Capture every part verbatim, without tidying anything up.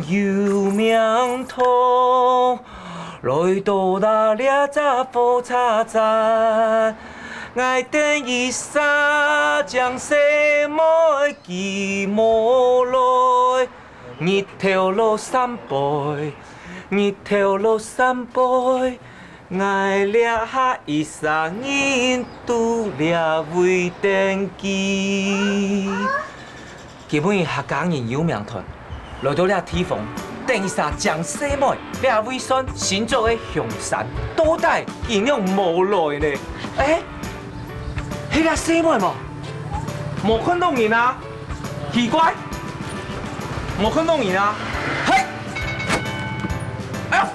有名堂，來到啦這隻火車站，𠊎等一儕靚細妹佢無來。日頭落三杯，日頭落三杯， 𠊎這下一儕人都這位登記。今晡日客家人有名堂，來到這地方，等一儕靚細妹，這位算新竹个香山，到底佢仰無來呢？欸，係這細妹無？無看到人啊？奇怪，無看到人啊？嘿！哎喲！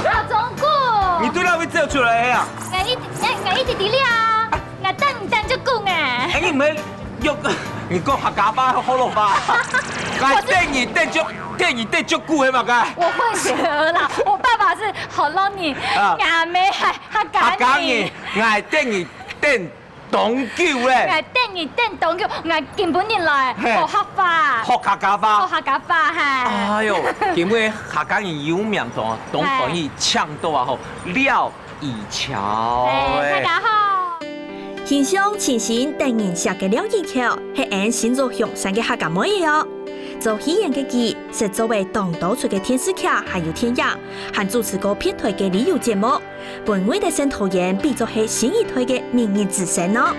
老總管，你對哪位走出來个啊？𠊎一，𠊎，𠊎一直佇這啊，𠊎等你等足久啊。哎，你毋係約，你講客家話好了吧？𠊎等你等足，等你等足久个嘛，該。我混血兒啦，我爸爸是河洛人，啊。阿姆係客家人。客家人，𠊎等你等 當久咧。𠊎等你等當久，𠊎今晡日來，嘿。學客話。學客家話。學客家話，嘿。哎喲，今晡日客家人有名堂，當歡喜請到啊吼，廖以喬。嘿，大家好。欣賞清新等人惜个廖以喬，係𫣆新竹香山个客家妹仔哦。做戲演个佢，識做過當多齣个電視劇，還有電影，還主持過別台个旅遊節目。 分外个受桃園比作係新一代个明日之星哦。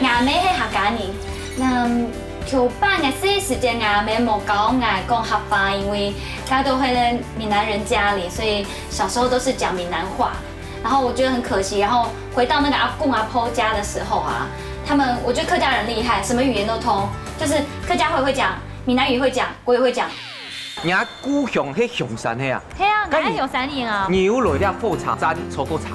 𠊎姆係客家人，那頭擺个細時節，𠊎姆無教𠊎講客話，因為該都係閩南人家裡，所以小時候都是講閩南話。然後我覺得很可惜，然後回到那個阿公阿婆家的時候啊，他們，我覺得客家人厲害，什麼語言都通，就是客家話會講，閩南語會講，國語會講。 你故鄉係香山係啊？係啊，𠊎係香山人啊。你有來這火車站坐過車？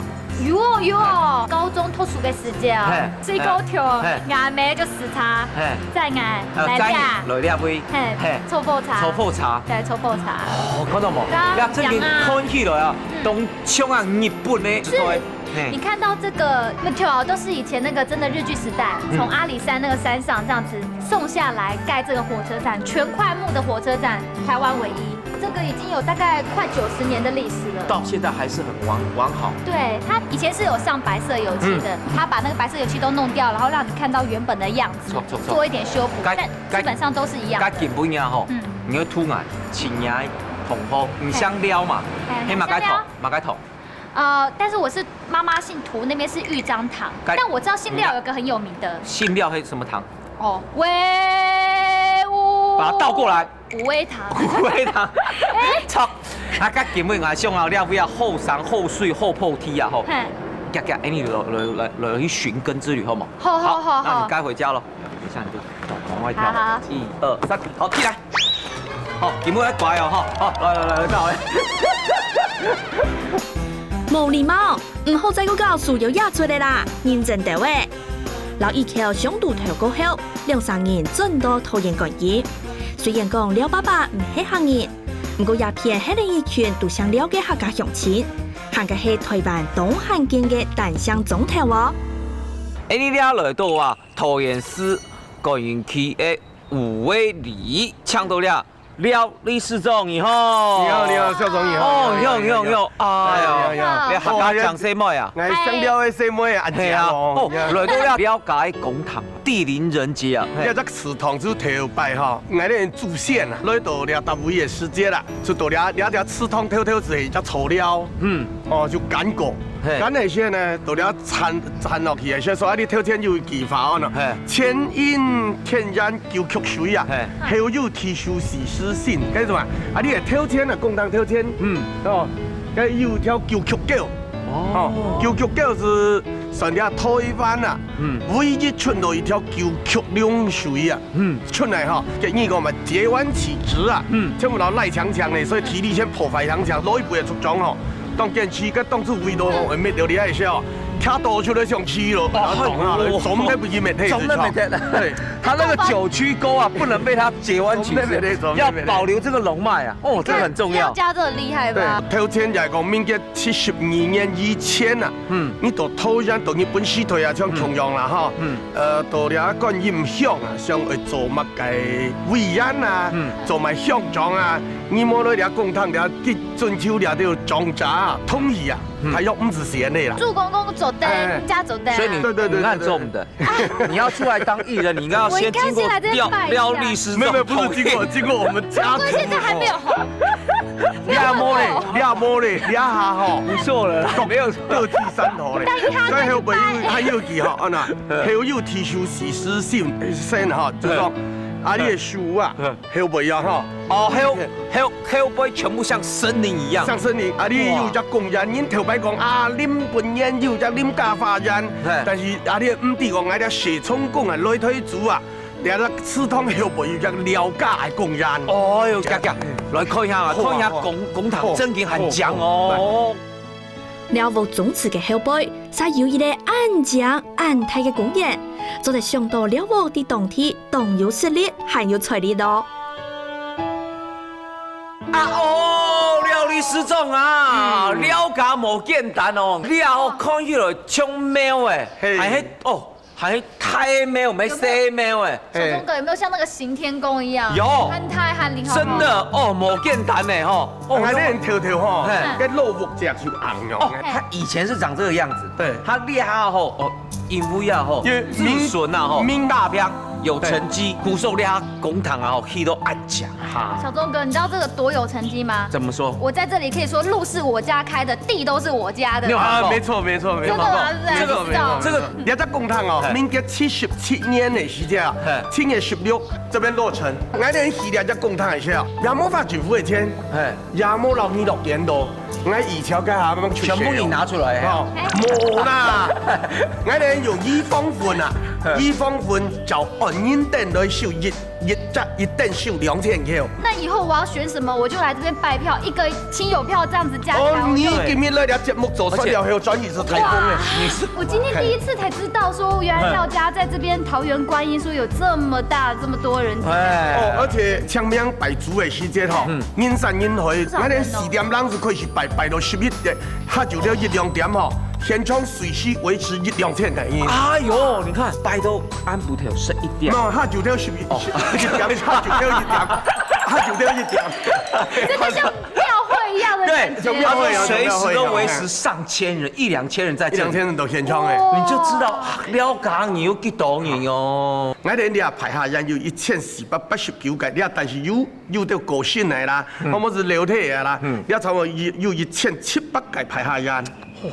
有哦，有哦，高中讀書个時節啊，嘿，坐高鐵，嘿。𠊎姆就駛車，嘿。載𠊎來這。呃，載你來這位，嘿，嘿。坐火車。坐火車。對，坐火車。哦，看到無？對啊，這真个很強啊。看起來啊，嗯。當像啊日本个一個，是。嘿。你看到這個木頭啊，都是以前那個真的日據時代，嗯。從阿里山那個山上這樣子送下來蓋這個火車站，全檜木的火車站，台灣唯一。 這個已經有大概快九十年的歷史了。到現在還是很完，完好。對，它以前是有上白色油漆的，嗯。它把那個白色油漆都弄掉，然後讓你看到原本的樣子，著，著，著。做一點修補，該，但基本上都是一樣的。該，該今晡日吼，嗯。你愛渡𠊎，請你个同學，你姓廖嘛？哎，嘿，麼个堂？姓廖。麼个堂？呃，但是我是媽媽姓涂，那邊是豫章堂，該，但我知道姓廖有一個很有名的。姓廖係什麼堂？哦，喂，烏。把它倒過來。 五味堂。五味堂。欸。著，啊，該今晡日𠊎想啊，這位啊，好山好水好菩提啊，吼。嘿。遽遽，欸，你來，來，來，來去尋根之旅，好無？好，好，好，好，那你該回家囉。等一下你就往外跳。好，好。一二三，好，起來。好，今晡日要乖哦，吼。好，來，來，來，來，到位。無禮貌，毋好再過搞輸贏贏輸个啦，認真兜仔。 摎以喬相揬頭過後，兩儕人轉到桃園觀音。雖然講廖爸爸毋係客人，毋過這片係連一群都姓廖个客家鄉親，還過係台灣當罕見个單姓庄頭哦。欸，你這來到啊，桃園市觀音區个五味里，請到了 廖理事長，你好。你好，你好，校長，你好。哦，你好，你好，你好。哎呀，你好，你好。你好，大家講什麼呀？哎，姓廖个細妹啊，恁樣哦。嘿啊，哦，來到了廖家个公堂，地靈人傑啊。嘿。這隻祠堂就頭擺吼，𠊎等祖先啊，來到這搭位个時節啦，就到這，這，這祠堂頭頭就係一隻草寮。嗯。哦，就乾過。嘿。乾个時候呢，到這剷，剷落去个時候，所以你頭前有一句話哦，嘿。前因天然 九曲水啊，嘿。後有地書四書信，該什麼？啊，你个頭前啊，公堂頭前，嗯。哦，該有一條九曲溝。哦。哦，九曲溝係算這台灣啊，嗯。唯一出到一條九曲龍水啊，嗯。出來吼，該你講嘛，截彎起直啊，嗯。全部都賴強強的，所以地理先破壞強強，老一輩个族長吼，當堅持，該當初為到吼，會滅掉你个時候，卡到就在想去了，然后懂了，总得不一没退出去。总得没退。对，它那个酒曲沟啊，不能被它截弯曲折，要保留这个龙脉啊。哦，这很重要。廖家这个厉害吧？对，头前来讲，民国七十二年以前啊，嗯，你到桃园到日本时代啊，像同样啦哈，嗯，呃，到了观音乡啊，像会做么个委员啊，嗯，做么乡长啊，你莫来了公堂了，去征求了这个庄家啊，同意啊，嗯，还要五十钱的啦。祝公公做得，哎，家做得啊。所以你，对对对对对，你看中的。你要出来当艺人，你应该要先经过廖，我应该先来这边拜一下。廖律师这种同意。没有没有，不是经过，经过我们家族。所以现在还没有红。廖某嘞，廖某嘞，廖下吼，不错了，没有。各自山头嘞。但是他所以后背有，还有句吼，啊那，后有提出四十线哈，就说，啊，你的书啊，后背啊哈，哦，后，后，后背全部像森林一样。像森林，啊，你有一个公园，人头摆讲啊，林本源有一个林家花园，嘿，但是啊，你毋知讲，啊，你水冲公园来推主啊，你个池塘后背有一个廖家的公园。哦哟，行行，来看一下啊，好啊，看一下公，好啊，公堂正經還靚哦。好，好，來。 廖屋宗祠个後背，煞有一個恁靚恁大个公園，做得想到廖屋在當地當有實力，還有財力咯。啊哦，廖律師長啊，嗯，廖家無簡單哦，廖看起來像廟誒，嘿，還係哦， 還大廟，毋係細廟誒。小鍾哥，有沒有像那個行天宮一樣？有。很大很厲害。真的哦，無簡單呢吼。哦，𠊎等頭頭吼，嘿，該老屋跡就紅哦。哦，他以前是長這個樣子。對。他廖吼，哦，因為啊吼，因為民，子孫啊吼，民，大病有成績，對，故所廖公堂啊吼，起到恁靚。 哈。小鍾哥，你知道這個多有成績嗎？怎麼說？我在這裡可以說，路是我家開的，地都是我家的。你有看過？啊，沒錯，沒錯，沒錯。真的嗎？是不是？這個，這個，這個，這個。你這公堂哦，嘿，民國七十七年的時間啊，嘿，七月十六這邊落成。𠊎等起這隻公堂的時候，也無花政府的錢，嘿，也無老二六點多，𠊎以前該下慢慢出錢哦。全部你拿出來，嘿。哦，無啦，𠊎等用一方份啊，嘿，一方份找恩人等來收一 一隻，一等收兩千塊。那以後我要選什麼，我就來這邊拜票，一個親友票這樣子加起來，哦，我就，你今日來這節目做算了後，轉去是台風了。哇，我今天第一次才知道說，原來廖家在這邊桃園觀音說有這麼大，這麼多人。哎。哦，而且清明拜祖的時節吼，嗯，人山人海，不少人哦。𠊎等四點鐘就開始拜，拜到十一點，下晝了一兩點吼，現場隨時維持一兩千個人。哎喲，你看，拜到暗晡頭十一點。喏，下晝了十一 哦。一點，下晝了一點，下晝了一點。真的像廟會一樣的感覺。對，像廟會一樣，隨時都維持上千人，一兩千人在這裡。一兩千人到現場誒。哦。你就知道，啊，廖家人有幾多人哦。𠊎等這排下人有一千四百八十九個，這但是有，有兜過身个啦，嗯，或者是流體个啦，嗯，這差不多有，有一千七百個排下人。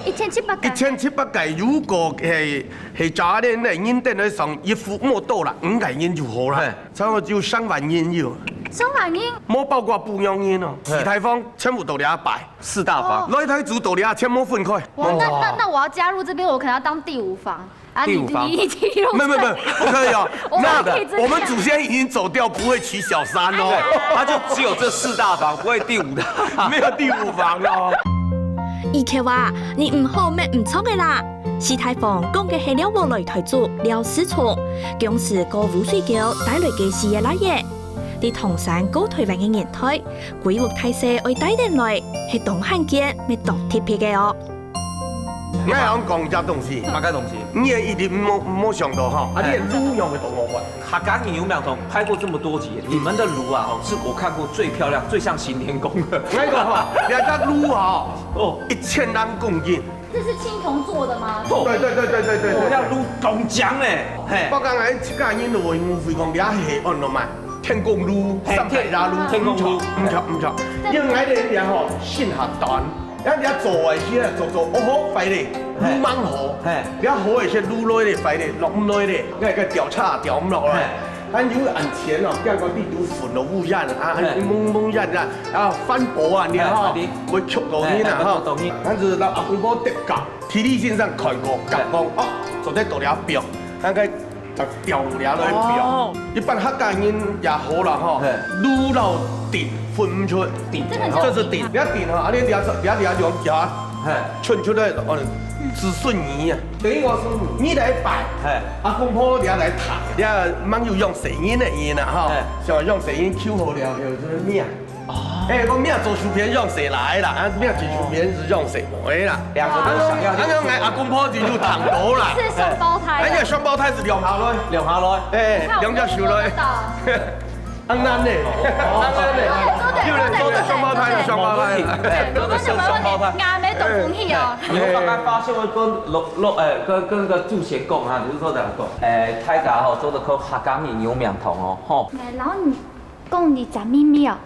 一千七百個。一千七百個，如果係，係早一點个人等來上一戶無多啦，五個人就好啦，嘿，差不多就上萬人有。上萬人？無包括晡陽人哦，嘿，西大房全部到這擺。四大房。哦。來台主到這全部分開。哇，那，那，那我要加入這邊，我可能要當第五房。啊，你，第五房。你，你，你，沒有，沒有，沒有，不可以哦。我們可以這樣。那我們祖先已經走掉，不會娶小三哦。對，他就只有這四大房，不會第五大。沒有第五房哦。 以後啊，你毋好乜毋著个啦。西大房講个係廖屋來台主廖世聰，當時過烏水溝帶來个四個倈仔。在唐山過台灣个年代，歸屋大細愛帶等來，係當罕見，乜當特別个哦。𠊎想講一隻東西，麼个東西？你也一定無，無想到吼，啊，你个路用个動畫款。 客家人有沒有拍過這麼多集？你們的爐啊，吼，是我看過最漂亮、最像行天宮的。𠊎講吼，這隻爐吼，哦，一千零公斤。這是青銅做的嗎？對對對對對對對。哦，那爐當靚欸，嘿。包括𠊎自家人都會誤會講，這係安到嘛，天公爐、嘿，三大家爐，天，天公爐。毋著，毋著，毋著。因為𠊎等這吼，信客端。 人家做个時啊，做做，哦好，壞咧，嘿，路吂好，嘿，你好个時路來咧，壞咧，落毋來咧，該个吊車吊毋落來。嘿，還有恁錢哦，結果地都粉了污染啊，嘿，濛濛煙啊，啊，環保啊，你看吼，嘿，會觸到你啦，嘿，吼。會觸到你。但是咱阿公婆得教，地理先生看過，講講，哦，做得到了表，那個 就吊落來表。哦。一般客家人也好啦吼，嘿，爐摎鼎分毋出。鼎，這個叫，這是鼎，鼎啊。你鼎吼，啊你鼎，鼎，鼎兩下，嘿，伸出來，哦，子孫年啊，等於我是你來拜，嘿。阿公婆你來抬，你也蠻有養世人个人啊，吼。嘿。像養世人求好了，有這個名。哦。哎，講名做壽邊養世來啦，啊，名做壽邊是養世妹啦。兩個都想要。啊，恁樣，恁樣，𠊎阿公婆就有聽到啦。是雙胞胎的。哎，你看雙胞胎是兩下來。兩下來。哎，你看，兩隻手來。我們都做得到。 當然呢，當然呢，有人做得雙胞胎就雙胞胎了。對，做得是雙胞胎。我們怎麼會，俺沒懂同意哦。你有剛剛發現我跟老，老，呃，跟，跟个祖先講哈，你就說這樣講，哎，大家吼，做得靠客家人有名堂哦，吼。哎，然後你講你講秘密哦。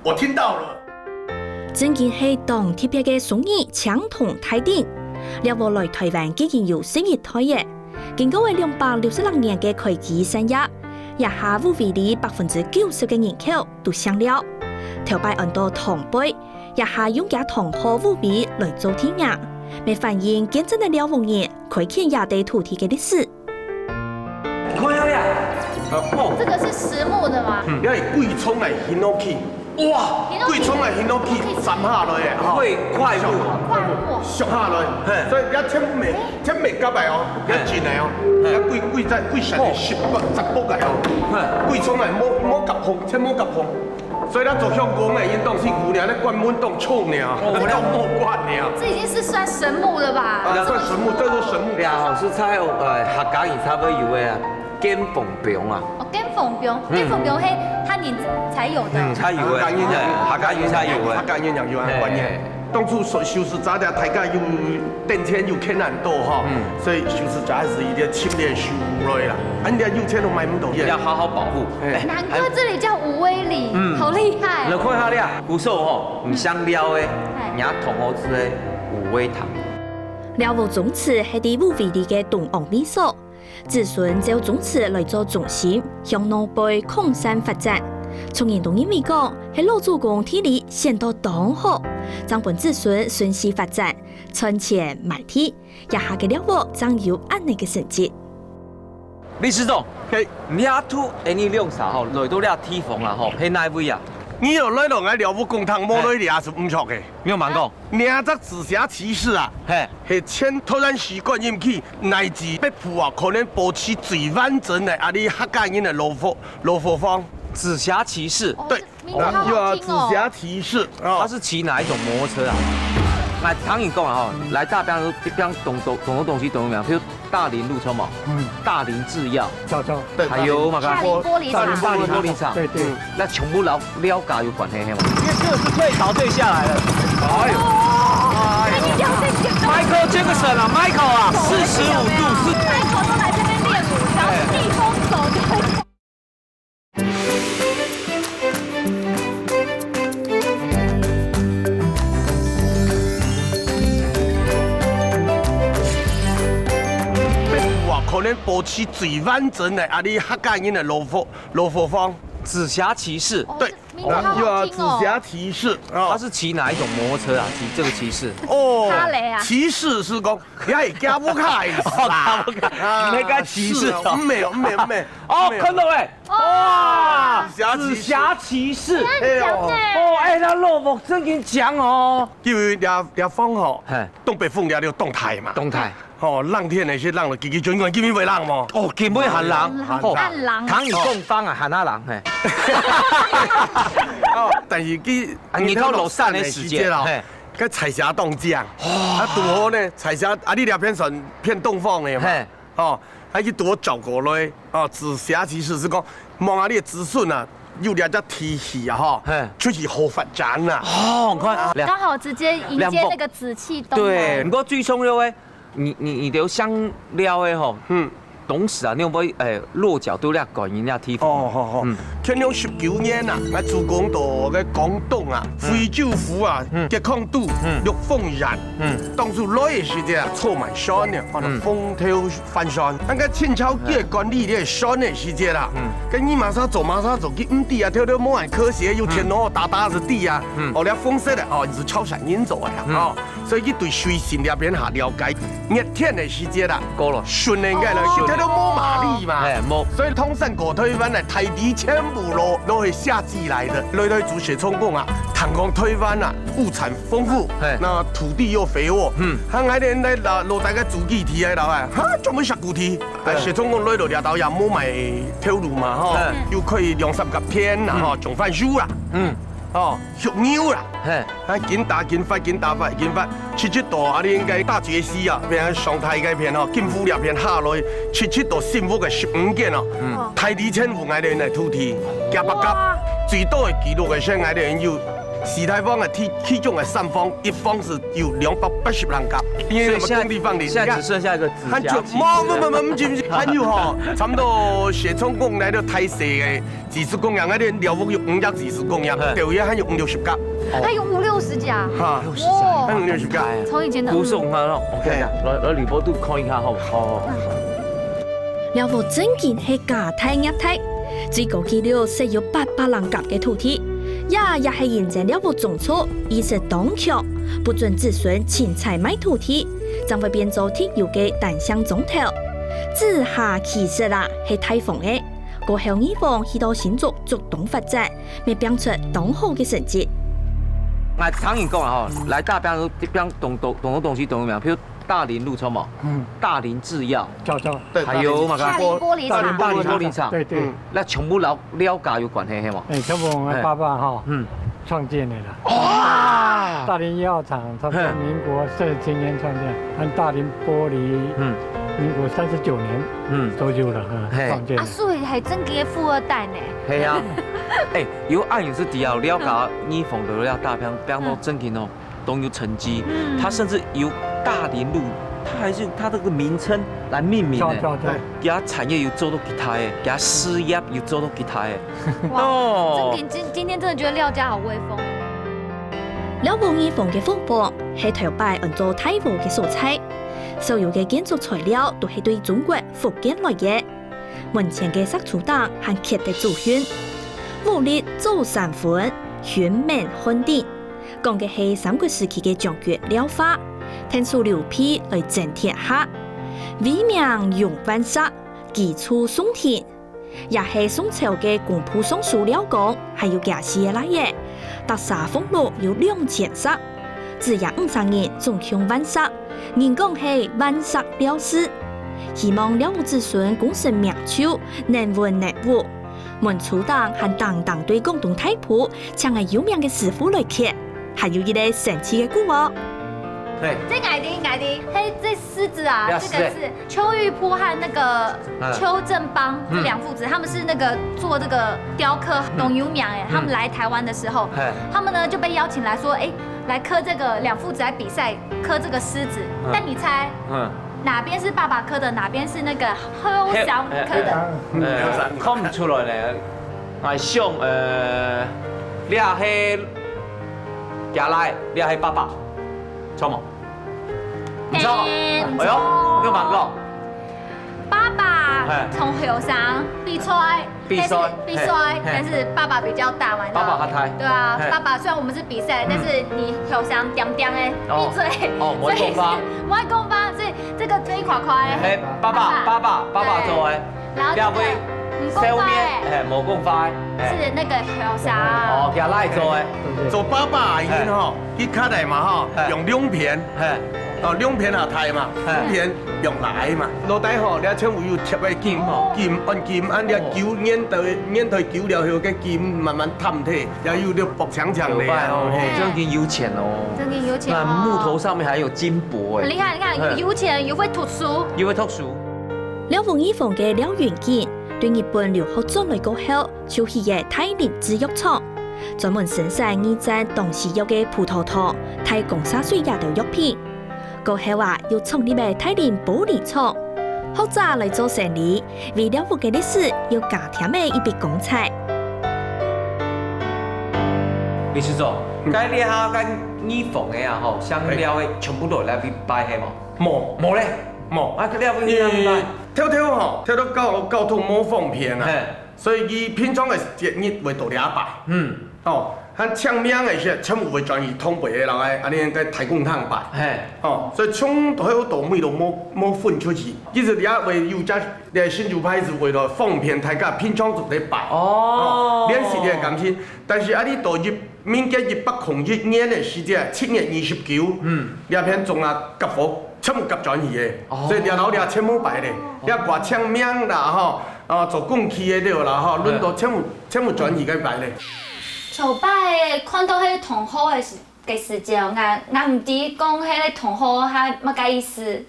我聽到了。 正經係當特別个雙語青銅大鼎。這鑊來臺灣既經有十一代了，經過了兩百六十六年个開基散葉，這下武威里百分之九十个人口都姓廖。頭擺安到糖貝，這下用厥糖號武威來做地名，乜反映見證了廖屋人開墾這塊土地个歷史。 看下呀，哦，這個是實木的嗎？嗯，這係歸叢个hinoki。哇，hinoki，歸叢个hinoki，斬下來个，吼。會檜木啊。檜木。削下來，嘿。所以這天袂，哎。天袂合个哦，嘿。這真个哦，嘿。這歸，歸在，歸山个十八，十八个哦。嘿。歸叢个，無，無合縫，全無合縫。 所以咱做香港个，因當辛苦呢，咧關門當衝呢，哦，咧無關呢。這已經是算神木了吧？啊，算神木，這是神木。廖屋係在，呃，客家人才會有个啊，建房枋啊。哦，建房枋，嗯。建房枋係客人才有的。嗯，才有个，客家人，對，客家人才有个。客家人也有恁觀念。嘿。 當初修，修士仔个大家有等錢有困難到吼，嗯。所以修士仔還係一定盡力修來啦。啊，你有錢都買毋到个。要好好保護。哎。哎，難怪這裡叫武威里，嗯。好厲害哦。你看下咧，古時候吼，毋姓廖个，哎。人家同學之類武威堂。廖屋宗祠係在武威里个東昂位所， 子孫照宗祠來做中心，向外背擴散發展。族人都認為講，係老祖公地理選到當好，正分子孫順勢發展，賺錢買地，這下个廖屋正有恁呢个成績。理事長，嘿。你阿兔，哎，你兩儕吼，來到這地方啊吼，係哪位啊？你有來到𠊎廖屋公堂，無來這係毋著个。沒有蠻講。 這隻紫霞騎士啊，嘿。係全臺灣史觀音區，乃至北部啊，可能保持最完整个啊，你客家人个老伙，老伙房。紫霞騎士。哦，對。這名字好好聽哦。啊，有啊，紫霞騎士啊。他是騎哪一種摩托車啊？來，唐穎講啊，哈，來大家都，像東東，東東東西都有名，比如大林路車嘛，嗯。大林製藥，叫，叫，對，還有嘛，大林玻璃廠。大林玻璃廠。大林玻璃廠。對，對。嗯。 那全部摎廖家有關係，係無？因為這個是退潮退下來的。哎呦，哎呦，Michael Jackson啊，Michael啊，四十五度，是。Michael都來這邊練舞，只要是逆風走就會。哇，可能保持最完整个啊，你客家人个老伙，老伙房。紫霞騎士。哦，對。 名字好好聽哦。啊，有啊，紫霞騎士啊。他是騎哪一種摩托車啊？騎這個騎士？哦，哈雷啊。騎士係講，也係加布卡意思啦。哦，加布卡，啊，那個騎士哦。是啊，毋係哦，毋係，毋係，哦，毋係哦。看到了，哇，紫霞騎士。紫霞騎士。你很強欸。哦，哎，那落寞真緊講哦。因為這，這風吼，嘿。東北風這就當大嘛。當大。 吼，冷天个時冷了，嘰嘰轉轉，今晡日會冷無？哦，今晡日還冷，寒，吼，寒冷。唐穎講風啊，還較冷，嘿。哦，但是佢，啊，日頭落山个時節，日頭落山个時節咯，嘿。該彩霞當靚，哦。啊，拄好呢，彩霞，啊，你這片算偏東方个嘛，嘿。哦，啊，佢拄好照過來，哦，紫霞騎士係講，望下你个子孫啊，有這隻天氣啊，吼，嘿。出去好發展啊。哦，你看，哦，剛好直接迎接那個紫氣東來。對，毋過最重要个， 你，你，你兜姓廖个吼，嗯。當時啊，你有無，欸，落腳到這觀音這地方？哦，好，好。嗯。乾隆十九年啊，𠊎祖公到該廣東啊，嗯。惠州府啊，嗯。該廣東，嗯。陸豐縣，嗯。當初來个時節啊，坐滿船呢，放到嗯。風頭翻船。該清朝佢管理這船个時節啦，嗯。該你麼儕做麼儕做，佢毋知啊，偷偷摸摸，科學有電腦，嗯。打打就知啊。嗯。哦，這風色个，哦，係潮汕人做个啊，嗯。哦。所以佢對水性這片較了解。熱天个時節啊，過了。順个應該來，哦。佢都無馬力嘛。哎，無。所以通常過台灣个大地全部落，落去夏季來的。來來做雪充公啊，聽講台灣啊，物產豐富，嘿。那土地又肥沃，嗯。啊𠊎等來落，落大家做基地个老啊，哈，專門下固體。啊，對。雪充公來落這兜也無買頭路嘛，吼，嗯。又可以兩三个片啦，嗯。吼，種番薯啦。嗯。 哦，畜牛啦。嘿。啊，緊打緊發，緊打發緊發，七七到啊，你應該大絕溪啊，變成上大个片吼，金湖這片下來，七七到新屋个十五間哦，嗯。大地全部𠊎等个土地，加八甲，哇。最多个記錄个係𠊎等有四大方个其，其中个三方，一方係有兩百八十零甲，因為什麼工地放林，所以現在，現在只剩下一個子家集，還就，沒，沒，沒，沒，不是，不是，還有吼，差不多雪充公來到大細个 幾十公頃，該連寮屋有五百幾十公頃，嘿。就也還有五六十甲。還有五六十甲。哈，哇。還有五六十甲。從以前的，古董啊，我看一下，嘿。來，來，李博度看一下，好不好？這屋正經係家大業大，最高紀錄設有八百零甲个土地，這也係因為這屋宗族意識當強，不准子孫凊彩賣土地，正會變做特有个單姓庄頭。這下其實啊，係大荒个。 過後二房去到新竹竹東發展，乜拚出當好个成績。𠊎聽人講啊吼，來打拚，拚當多，當多東西當有名，譬如大林路著無？嗯。大林製藥，著，著。對，還有麼个？大林玻璃廠。大林玻璃廠。大林玻璃廠。對，對。嗯。該全部摎廖家有關係，係無？哎，全部𠊎爸爸吼，嗯。創建个啦。哇！大林藥廠差不多民國四十七年創建，和大林玻璃，嗯。民國三十九年，嗯。左右了，哈，嘿。創建的。啊，所以還真个富二代呢。係啊。哎，有恁樣係知啊，廖家二房个廖大平，平到正經哦，當有成績。嗯。他甚至有大林路，他還是用他這個名稱來命名呢。對，對，對。佢產業有做到其他个，佢事業有做到其他个。 哇，哦。正經，今，今天真的覺得廖家好威風。廖屋二房个屋房係頭擺安做大屋个所在，所有个建築材料都係對中國福建來个。門前个石柱頂還刻得祖訓：「屋立祖山分，雲楣漢鼎」，講个係三國時期个將軍廖化，𢯭手劉備來征天下。「威名揚萬石，居住宋庭」， 也係宋朝个工部尚書廖光，還有厥四个倈仔，逐儕俸祿有兩千石，子爺五儕人總共萬石，人講係萬石廖氏。希望廖屋子孫功成名就，能文能武。門柱頂還當當對廣東大埔請个有名个師傅來刻，還有一個神奇个故事哦。嘿。這𠊎知，𠊎知，嘿，這獅子啊，這個是 邱玉璞和那個嗯。邱振邦這兩父子，嗯。他們是那個做這個雕刻很有名哎，嗯。他們來台灣的時候，嘿。他們呢就被邀請來說，哎，來刻這個，兩父子來比賽刻這個獅子。嗯。但你猜，嗯。哪邊是爸爸刻的，哪邊是那個後生刻的？嘿，嘿，呃，看毋出來呢。𠊎想，呃，這係厥倈，這係爸爸，著無？ 毋錯。哎，毋錯。哎喲，你有問過？爸爸，嘿。從後生比賽，比賽，但是比賽，嘿，嘿。但是爸爸比較大嘛，爸爸較大。對啊，嘿。爸爸雖然我們是比賽，嗯。但是你後生恬恬的，哦。閉嘴。哦，莫講話。所以是，莫講話，所以這個這一塊塊，嘿，爸爸，爸爸。爸爸，爸爸做的。對。 然後這個，這位，毋講話的，笑面，嘿，無講話的，嘿。是那個後生。哦，厥倈做的。做爸爸个人吼，嘿。佢較大嘛吼，嘿。用兩片，嘿。哦，兩片較大嘛，嘿。兩片用倈嘛。老弟吼，這全部有貼个金吼，哦。金，按金，按這久，哦。年代，年代久了後，个金慢慢淡忒，也有這薄青青个啊，有吧哦，嘿。真經有錢哦。真經有錢哦。那木頭上面還有金箔哎。很厲害，你看，嘿。有錢又會讀書。又會讀書。 廖屋二房个廖雲錦對日本留學轉來過後，就起个大林製藥廠，專門生產二戰當需要个葡萄糖、大公砂水這兜藥品。過後啊，又創立了大林玻璃廠，學者來做生理，為廖屋个歷史又加添了一筆光彩。理事長，嗯。該這下該二房个啊，吼，香料个全部都來這擺係無？無。無咧。 無。啊，這位你看看。因為頭頭吼，頭頭交，交通無方便啊，嘿。所以佢平常个節日會到這擺。嗯。哦，咱清明个時，全部會轉去通背个人个，恁呢个大公廳拜。嘿。吼，所以從頭到尾都無，無分出去，一直也會有隻，這新竹派是為了方便大家平常就咧拜。哦。吼，聯繫這个感情。但是啊，你到一，民國一百空一年个時節，七月二十九，嗯。這片種啊，甲火全部甲轉去个，哦。所以這樓這全部拜咧，這掛清明啦，吼，啊，做公祭个了啦，吼，嘿。輪到全部，全部轉去个拜咧。 頭擺看到迄个同學个時，个時節哦，𠊎，𠊎毋知講迄个同學他麼个意思，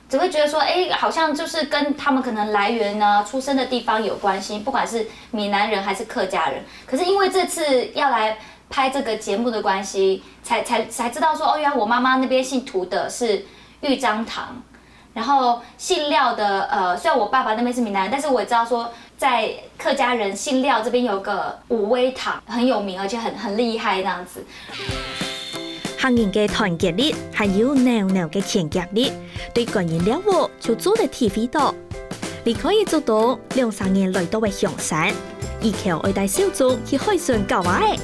只會覺得說，哎，好像就是跟他們可能來源呢、出生的地方有關係，不管是閩南人還是客家人。可是因為這次要來拍這個節目的關係，才，才，才知道說，哦，原來我媽媽那邊姓涂的是玉章堂，然後姓廖的，呃，雖然我爸爸那邊是閩南人，但是我也知道說，在客家人姓廖這邊有個武威堂很有名，而且很，很厲害這樣子。客人个團結力，還有濃濃个牽結力，對觀音廟屋就做得體會到。離開一族東，兩儕人來到个香山，依舊愛帶小眾去海脣搞啊欸。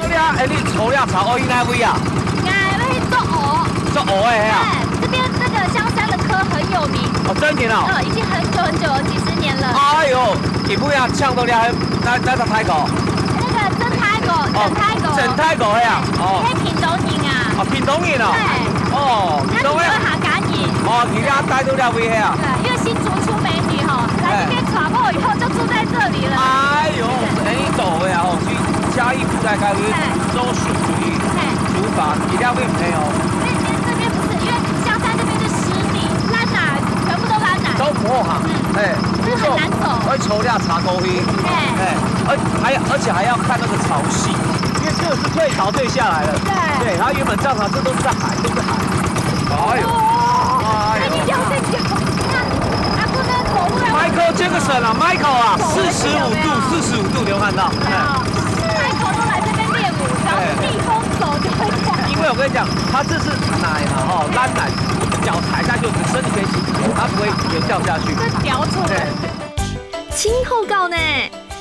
對啊，哎，你抽了茶愛去哪位啊？𠊎要去竹湖。竹湖个係啊？哎，這邊那個香山的蚵很有名。哦，真的哦。嗯，已經很久很久了，幾十年了。哎喲，你不要嗆到了，那，那个大哥。那個曾大哥，哦，曾大哥。曾大哥呀，哦。你係屏東人啊？哦，屏東人哦。對。哦，屏東个。那你會客家人。哦，你家帶到了位係啊？對，因為新竹出美女吼，來這邊娶某以後就住在這裡了。哎喲，哎，你走了哦。 嘉義布袋戲，嘿。都屬於，嘿。竹筏，一定要會配哦。那邊這邊不是，因為香山這邊就濕泥、爛泥，全部都爛泥。都毋好行，嗯。哎，就是很難走。而且抽掉茶沟黑，嘿。哎，而，還要，而且還要看那個潮汐，因為這個是退潮退下來了。對。對，它原本這樣子，這都是海，都是海。哎呦，哦，哎呦。那你不要再講，那阿公那个走路要，Michael Jackson 啊，Michael 啊，四十五度，四十五度流汗到。哎。 外国都來這邊練舞，只要是逆風走就會這樣。因為我跟你講，它這是泥嘛，吼，爛泥，腳踩下去，身體可以洗，它不會有掉下去。這掉出來。對。真好搞呢！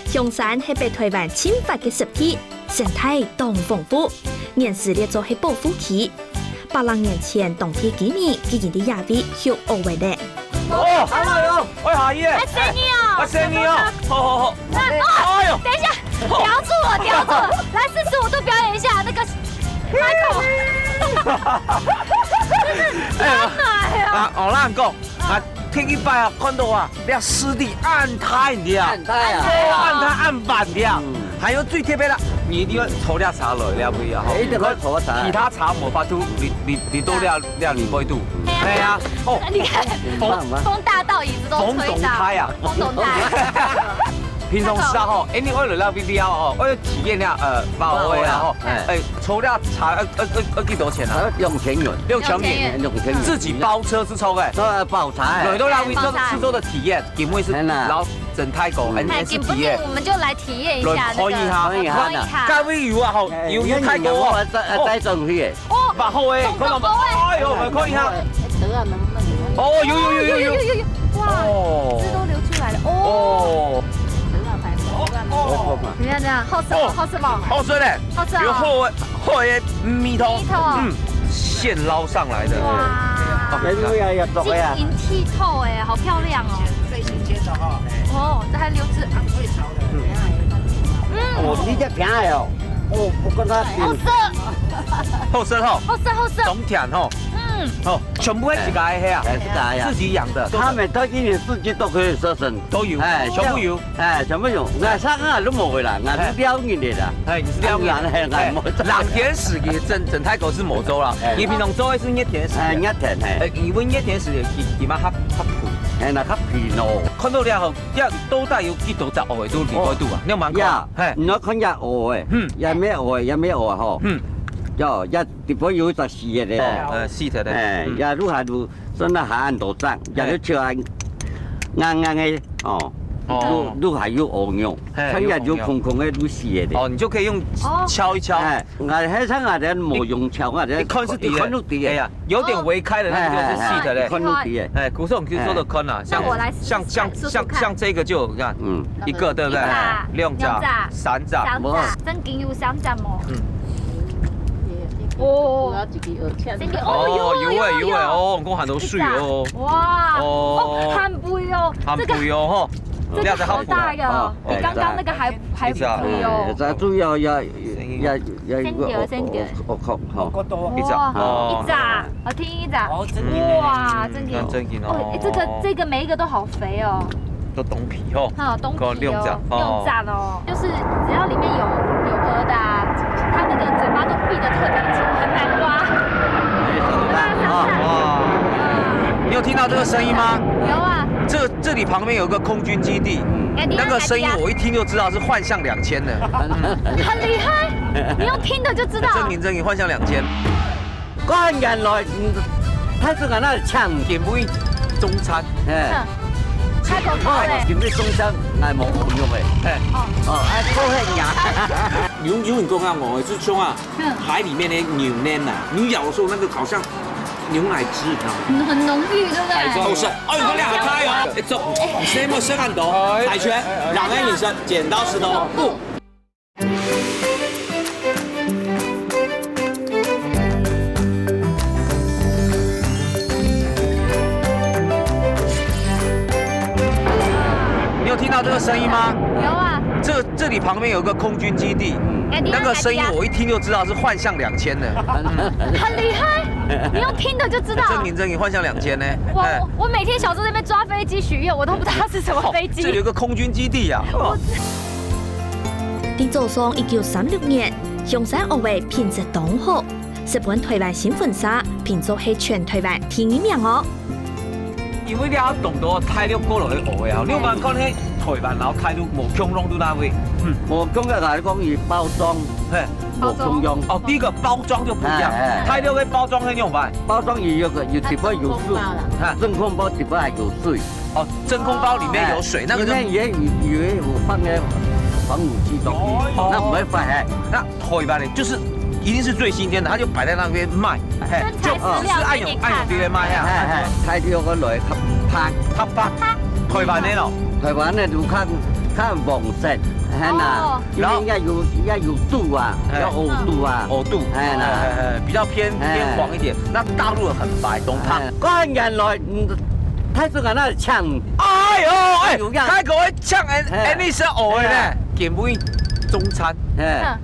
香山係北台灣盡闊个濕地，生態當豐富，原始列做係保護區。百零年前，當地居民已經在這位畜鵝仔咧。哦，哎喲，哎，阿姨，哎，生意哦，哎，生意哦，好好好。 哎，哦，哎呦，等一下，哦。吊住我，吊住我，來四十五度表演一下那個 Michael。哎呀，真的呀。啊，我跟你講，啊，第一擺啊，看到啊，這濕地恁大个，恁大啊。哦，恁大恁闊个，嗯。還有最特別个，你一定要抽這茶來，了解啊，吼。一定要抽茶。其他茶無法度，你，你，你都了，了解不會度。哎呀。哎呀，哦。你看，風，很棒，很棒。風大到椅子都吹倒。風動開啊。 風動大。平常時啊吼，哎，你愛來到V V R哦，愛體驗一下，呃，包圍啊吼，包圍啊，哎。哎，抽了茶，呃，呃，呃，呃，幾多錢啊？兩千元。六千元。六千元。自己包車係著个。都要包車。來到那位做，包車。係做个體驗，今晡日係，係啦。然後整泰國，嗯。哎，你係體驗。哎，今晡日我們就來體驗一下那個，來看一下。看一下。看一下。該位有啊吼，哎，有，有泰國哦。你看有沒有帶，帶上去耶？哦。 蠻好欸，看到嗎？哎喲，我們看一下。哦，有，有，有。哇，哦。汁都流出來了。哦。哦。怎麼樣，怎麼樣？好吃嗎？哦。好吃嗎？好吃嘞。好吃啊。有好的，好的味道。味道。嗯，現撈上來的。哇。啊。金銀剔透欸，好漂亮哦。哦，這還流汁啊。嗯。哦，你這平的哦。哦，我跟他比。好食。好食吼。好食，好食。當甜吼。 嗯。哦，全部係自家个啊？哎，自家个啊。自己養的。他們到一年四季都可以收成。都有，哎，全部有。哎，全部有。𠊎上下都無啦，𠊎係尞人來啦。哎，你係尞人。哎，𠊎，哎，𠊎無。冷天時个整，整泰國係無做啦。哎。你平常做个係熱天時个。哎，熱天，哎。哎，因為熱天時个佢，佢嘛較，較肥。哎，那較肥咯。看到了吼，這到底有幾多隻鵝仔都裡背肚啊？哦。你有問過？呀，嘿。你要看這鵝仔，嗯。也無鵝仔，也無鵝仔吼。嗯。喲，也 裡背有一隻死个咧。哦，呃，死个咧。哎，嗯。也愈下愈，算到下恁多隻，也就像硬硬个，哦。哦。都，都還有烏肉，嘿，像這有烏肉。空空个都死个咧。哦，你就可以用哦。敲一敲。哎，𠊎還像𠊎這無用敲，𠊎這一看是底的。一看都底个。哎呀，有點微開的那個就是死的嘞。哎，哎，哎，一看都底个。哎，古松就說的看啊，哎。像，那我來試試看，像，像，試試看。像，像這個就有，你看，嗯。一個，對不對？一隻，兩隻，兩隻，三隻。三隻，無。正經有三隻無？嗯。哦。真的，哦，哦，有欸，有欸，有欸，有欸。哦，你看還有水哦。一隻。哇，哦。哦，還肥哦，這個 肥哦，吼。這個好大一個哦，哦，比剛剛那個還，還肥哦。哎，這主要要，要，要一個先點，先點。哦，哦，哦，吼。一隻，哇，哦。一隻，我聽一隻。哦，真的。哇，真的。嗯，真的哦。哦，這個，這個每一個都好肥哦。都東皮吼。哈，東皮哦，兩隻哦。兩隻哦，就是只要裡面有，有鵝的啊，它那個嘴巴都閉得特別緊，很難挖。啊，哇。嗯。你有聽到這個聲音嗎？有啊。這，這裡旁邊有個空軍基地，哎，你看，那個聲音我一聽就知道是幻象兩千的。很厲害，你用聽的就知道。正經，正經，幻象兩千。 講原來，嗯，大自然那搶。今晡日中餐。哎。嗯，太空包嘞。哦，今晡日中餐，哎，無，無用的。哎。哦。哦，哎，好吃呀。有，有人講啊，哦，是像啊，嗯。海裡面的牛奶啊，你咬的時候那個好像牛奶汁，你知道嗎？很，很濃郁，對不對？海鮮。好吃。哎，有兩個開哦。哎，走，你先莫先看到，哎，海泉，哎，哎，哎。兩個女生，剪刀石頭布。 你有聽到這個聲音嗎？有啊。這，這裡旁邊有個空軍基地，哎，你那個聲音我一聽就知道是幻象兩千的。很厲害，你用聽的就知道。正經，正經，幻象兩千呢。哇，哎。我，我每天小時候在那邊抓飛機許願，我都不知道是什麼飛機。哦，這裡有個空軍基地啊。我 在早上一九三六年，香山蚵仔品質當好，就分臺灣新聞社評做係全臺灣第二名哦。因為你也懂得大陸過來个蚵仔啊，你有無看該臺灣然後大陸無共樣在哪位？嗯。無共樣來講，佢包裝，嘿。無共樣。哦，第一個包裝就不一樣，哎，哎。大陸个包裝係用法。包裝佢有個，有底部有水，真空包啦。哎。真空包底部還有水。 哦，真空包裡面有水，哎，那個就裡面也有，也有放那防腐劑東西，哦。那不會壞，哎。那臺灣呢，就是一定是最新鮮的，它就擺在那邊賣，嘿，真材實料就，哦，就是恁樣，給你看啊。恁樣在那邊賣啊。哎，哎，大陸个來較白。較白。臺灣的咯。臺灣的就較，較黃色，嘿吶。哦。因為也有，也有毒啊，哎。也有毒啊。有毒。哎吶。哎，哎，哎，比較偏，哎。偏黃一點。那大陸的很白，懂它。哎。 講原來，嗯，大自然那搶。哎喲，哎，有影。大陸个搶，哎，嘿。哎，你是學的呢？嘿啊。今晡日中餐。嘿。嗯。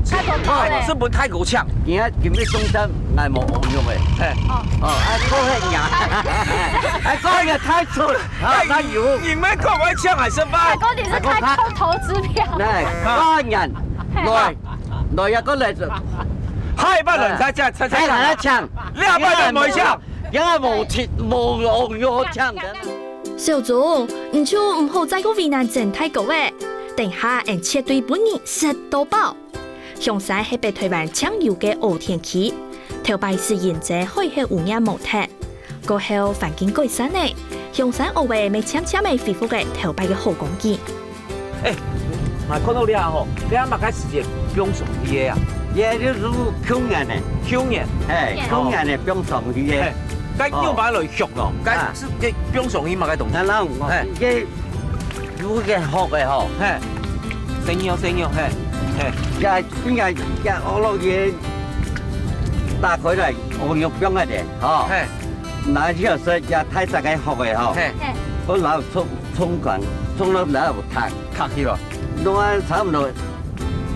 大陸包嘞。是分大陸搶。今仔今日中餐，𠊎無學用的。嘿。哦。哦，哎，講很雅。哎，講很雅，太粗了。啊，哎，那有。你們可不可以搶還是飯？哎，重點是他偷投支票。來，啊。講很雅，嘿。來，來，也過來。嗨，不然，哎。再講，再，再講。哎，來搶。 你也毋會搶。也無錢，無用藥搶个。小鍾，你就毋好再過為難鄭大哥咧，等下俺絕對分你食到飽。香山係北臺灣淨有个蚵田區，頭擺係因為海峽污染無忒，過後環境改善咧，香山蚵仔乜漸漸仔恢復个頭擺个好光景。 哎，𠊎看到這吼，這麼个時節放上去个啊？這就是舊年个。舊年？哎，舊年个放上去个。嘿，該用法來畜咯，該啊。係，該放上去麼个東西？然後，嘿。這，這個殼个吼。嘿，生肉，生肉，嘿，嘿。這，應該，這，我老爺打開來，我用放个咧，吼。嘿。拿去食，這大隻个殼个吼。嘿。嘿。我拿去沖，沖乾，沖到拿去燙。 卡去了。攏差毋多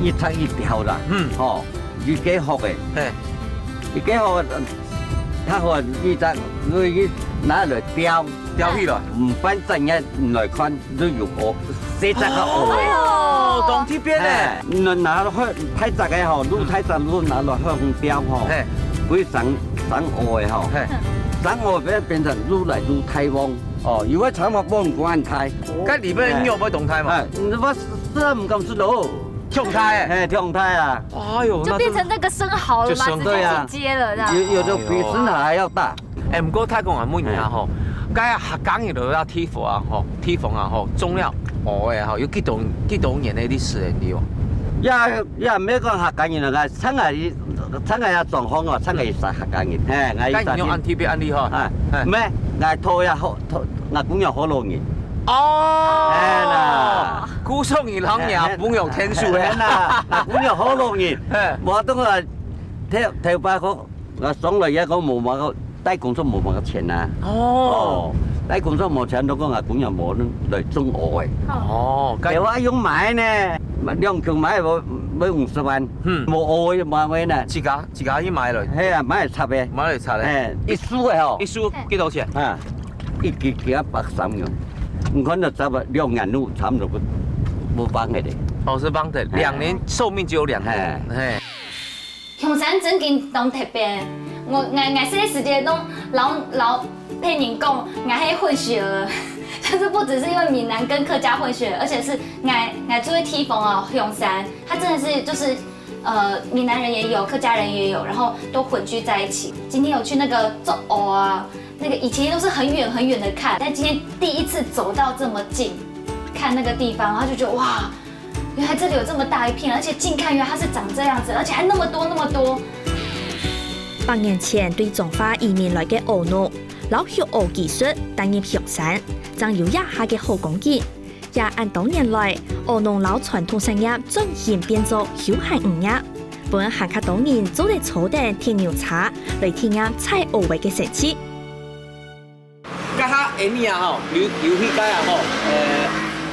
一尺一條啦，嗯。吼，一個殼个，嘿。一個殼个，較好一隻，所以拿來雕，雕去了。毋管怎樣來看，都有蚵，細隻个蚵个。哦，當特別呢。哎，拿，拿去大隻个吼，愈大隻愈拿來向雕吼，嘿。會生，生蚵个吼，嘿。生蚵變，變成愈來愈大隻。 哦，有个長毛不很慣態。該裡面肉會動態嘛？哎，你不是毋敢食咯？動態欸。哎，動態啊。哎喲，就變成那個生蠔了嗎？那真的就生，對啊。直接進階了，這樣。有，有的比生蠔還要大。哎，毋過大哥啊，問一下吼，該客家人來到地方啊吼，地方啊吼，種了芋仔吼，有幾多幾多年个歷史个有無？也也毋係講客家人啊，參加參加也狀況哦，參加也係客家人，嘿，𠊎也該你用恁特別恁厲害。啊，嘿。毋係，𠊎討也好，討，𠊎公公好老人。哦，哎啦，故所以人也不用天數嘿。哎啦，𠊎公公好老人，嘿。無等啊，頭頭擺好。 𠊎上來也講無麼个，帶工作無麼个錢啊。哦。哦，帶工作無錢，都講𠊎姑娘無來種芋仔。哦，該，該話用買呢，兩斤買無，買五十萬，嗯。無芋仔買買呢。自家自家去買來。係啊，買來插个。買來插个。哎，一束个吼。一束幾多錢？啊，一斤斤啊百三銀。你看到差不多兩年路差不多不不放个咧。哦，是放的，兩年壽命只有兩年。哎。嘿。 香山真經當特別。𠊎𠊎𠊎細个時節都摎摎別人講，𠊎係混血兒，就是不只是因為閩南跟客家混血，而且是𠊎𠊎住个地方哦，香山，它真的是就是呃閩南人也有，客家人也有，然後都混居在一起。今天有去那個做芋啊，那個以前都是很遠很遠的看，但今天第一次走到這麼近，看那個地方，然後就覺得哇， 原來這裡有這麼大一片，而且近看原來它是長這樣子，而且還那麼多那麼多。百年前對彰化移民來个芋農，摎畜芋技術帶入香山，正有這下个好光景。也恁多年來，芋農摎傳統產業轉型變做休閒漁業，分還較多人做得坐等鐵牛車來體驗採芋仔个神奇。 該下Annie啊吼，有有去該啊吼，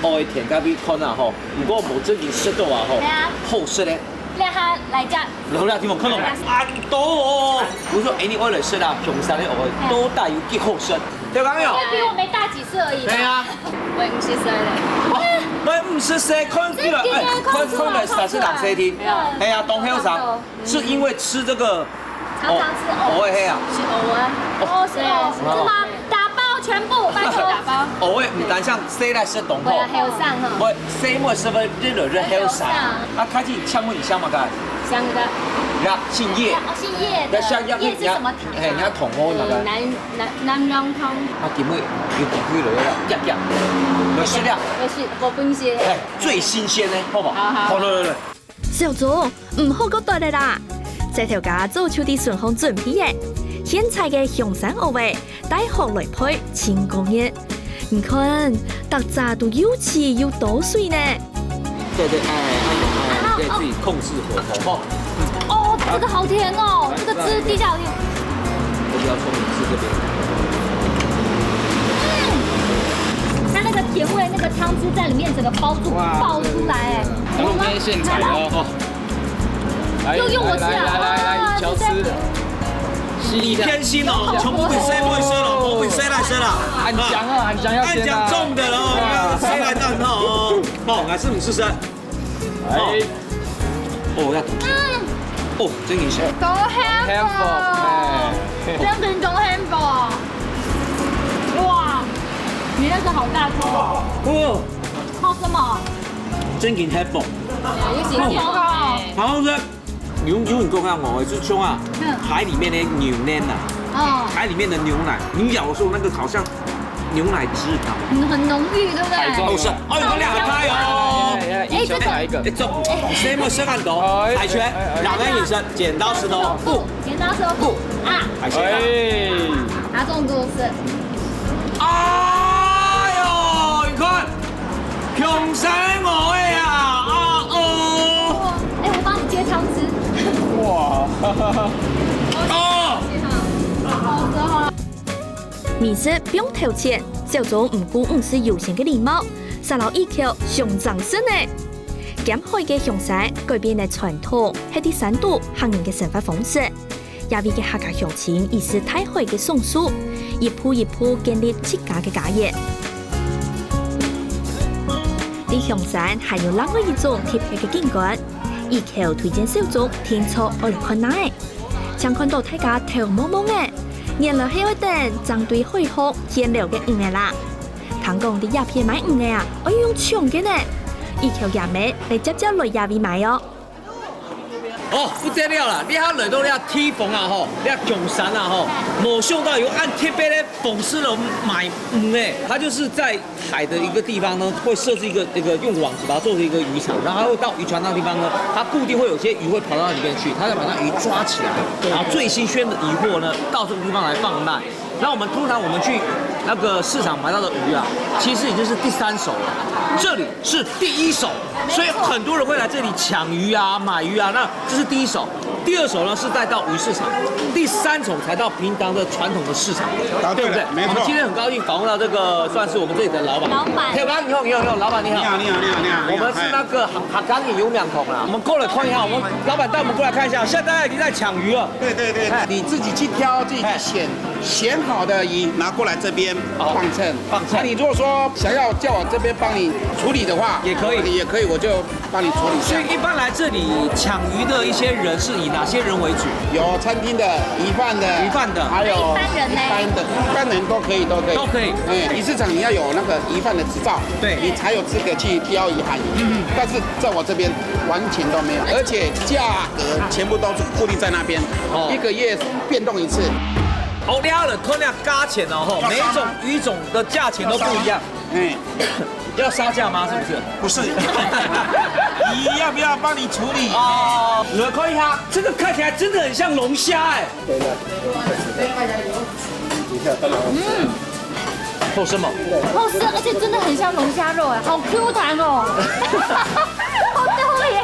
呃，芋仔田該位看啊吼，毋過無正經食到啊吼，係啊。好食咧。這下來食。來來，聽我看到，恁多哦！𠊎說Annie愛來食啊，香山个芋仔，嘿。到底有幾好食？對吧？有。比我們大幾歲而已吧。對啊。𠊎五十歲了。哦，𠊎五十歲，看起來，哎，看看起來三十六歲定。對啊。哎呀，當後生。 是因為吃這個，常常吃哦，芋仔係啊。是芋仔。哦，是哦，是嗎？打包全部，拜託。打包。芋仔毋單淨細倈食當好，對啊，還有上哈。毋，細妹食分越來越後生。還有上。啊，開始請問一下嘛，該。姓葉。呀，姓葉。哦，姓葉的。那像葉葉是什麼糖啊？嘿，人家同學那個。嗯，南南南洋糖。啊，今日有機會了，呀呀，有食了。有食，我分析。哎，最新鮮的，好不好？好好。好，來來來。 小鍾，毋好過等了啦！載頭家早就在脣項準備了，現採个香山芋仔，帶殼來焙，真過癮。你看，逐隻都又齊又多水呢！對對，哎，哎，哎，你可以自己控制火候哈。哦，這個好甜哦，這個汁滴下去。我比較聰明，吃這邊。嗯，它那個甜味，那個湯汁在裡面整個包住，哇，爆出來，哎。 然後今天現採的哦。來，又用我吃啊！來來來來，哇，你瞧吃。就這樣子。吸一下。你偏心哦，全部分細妹食了，無分細倈食啦。恁靚啊，恁靚要先啊。恁靚中的哦，你看細倈蛋哦。哦，還是毋試試？來。哦，要。嗯。哦，真有香。當幸福。幸福，哎。真的當幸福。哇，你那個好大隻哦。哦。 好吃嗎？真經係飽。有喜歡哦。好好食。有有你講啊，芋仔就像啊，嗯。海裡面的牛奶啊，哦。海裡面的牛奶，你咬的時候那個好像牛奶汁一樣。嗯，很濃郁，對不對？海中牛奶。好吃。哎喲，這兩個太哦。哎，哎，哎，這種，哎，這種，哎，誰沒吃看到？哎，海泉，哎，哎，兩個人生，剪刀石頭布。 剪刀石頭布啊！哎。拿中毒是。哎喲，你看，香山的芋仔啊，啊哦。哎，我幫你接湯汁。哇。哦。接湯。好喝哦。美食不用投錢，小鍾毋顧五十有錢个禮貌，煞摎一口香腸食呢。 兼海个香山改變了傳統歇在山肚客人个生活方式。這位个客家鄉親意識大海个松樹，一步一步建立自家个家園。在香山還有另外一種特別个景觀，一口推薦小鍾定著愛來看哪。 正看到大家頭毛毛仔，原來係愛等正對海項現撈个魚仔啦。聽講在這片買魚仔啊，愛用搶个呢。一口也乜來接接來這位買哦。哦，不得了了，你看來到這地方啊吼，這窮山啊吼，無想到有恁特別个方式來賣魚呢。它就是在海的一個地方呢，會設置一個，一個用網子把它做成一個漁場，然後它會到漁船那地方呢，它固定會有些魚會跑到那裡面去，它再把那魚抓起來，然後最新鮮的魚貨呢，到這個地方來販賣。那我們通常我們去那個市場買到的魚啊，其實已經是第三手了，這裡是第一手，所以很多人會來這裡搶魚啊、買魚啊。那這是第一手，第二手呢是再到魚市場，第三手才到平常的傳統的市場，啊，對不對？對了，沒錯。我們今天很高興訪問到這個算是我們這裡的老闆。老闆。嘿，老闆你好，你好，你好，老闆你好。你好，你好，你好，你好，你好。我們是那個客家人有面孔啦，我們過來看一下，我們老闆帶我們過來看一下，現在大家已經在搶魚了。對對對，你自己去挑，自己去選。 選好的魚拿過來這邊磅秤。磅秤。那你如果說想要叫我這邊幫你處理的話，也可以。也可以，我就幫你處理一下。所以一般來這裡搶魚的一些人是以哪些人為主？有餐廳的、魚販的、魚販的。還有一般人呢？一般的，一般人都可以，都可以。都可以。哎，魚市場你要有那個魚販的執照，對。你才有資格去標魚、喊魚。嗯。但是在我這邊完全都沒有，而且價格全部都是固定在那邊，哦。一個月變動一次。 哦，你好了，看那價錢哦，吼，每一種魚種的價錢都不一樣。哎。要殺價嗎？是不是？不是。魚要不要幫你處理？哦，你們看一下，這個看起來真的很像龍蝦哎。嗯。好吃嗎？好吃，而且真的很像龍蝦肉哎，好Q彈哦。好香耶。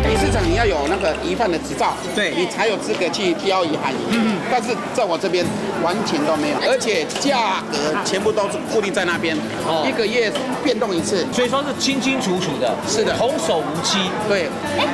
魚市場你要有那個魚販的執照，對。你才有資格去標魚、喊魚。嗯。但是在我這邊完全都沒有，而且價格全部都是固定在那邊，哦。一個月變動一次。所以說是清清楚楚的，是的。童叟無欺。對。哎，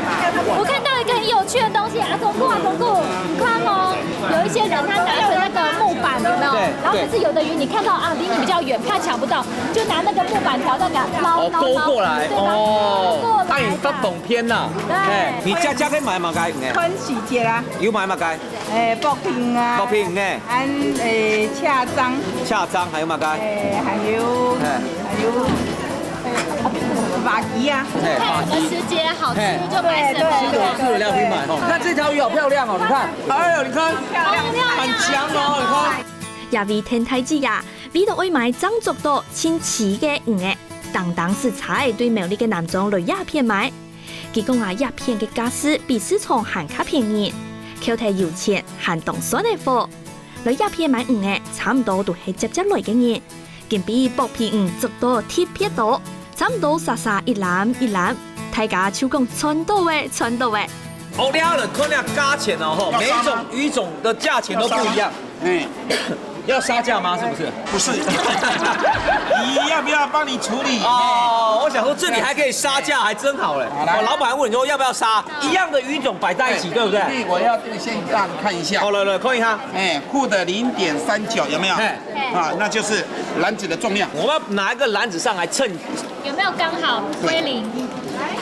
我看到一個很有趣的東西，阿忠哥，阿忠哥，你看哦，有一些人他拿着那個木板，有沒有？對，然後可是有的魚你看到啊，離你比較遠，怕搶不到，就拿那個木板條那個撈，哦，撈，撈，勾過來，對，把它哦，勾過來，看你發短片呐。對。哎，你這，這个買麼个魚呢？番薯節啊。有買麼个？哎，薄片啊。薄片呢？還，哎，赤章。赤章還有麼个？哎，還有，哎。還有，哎，麻吉啊。哎，看什麼時節好吃，哎。就買什麼。對，對，對，對。吃得了可以買吼。看這條魚好漂亮哦，你看。哎呦，你看。漂亮。很強哦，你看。這位田大姊啊，為著愛買正捉到盡鮮个魚仔，當當駛車仔對苗栗个南庄來這片買。 佢講啊，這片个價數比市場還較便宜，扣忒油錢還當算得好。來這片買魚仔，差毋多都係輒輒來个人。今晡日薄片魚捉到特別多，差毋多儕儕一籃一籃，大家就講賺到欸，賺到欸。哦，你好了，看那價錢哦，吼，每一種魚種的價錢都不一樣。 哎。要殺價嗎？是不是？不是。魚要不要幫你處理？哦，我想說這裡還可以殺價，還真好嘞。好，來。哦，老闆還問你說要不要殺，一樣的魚種擺在一起，哎，對不對？所以我要這個先讓你看一下。好，來，來，看一下。哎，負的零點三九，有沒有？哎。啊，那就是籃子的重量。我要拿一個籃子上來秤。有沒有剛好歸零？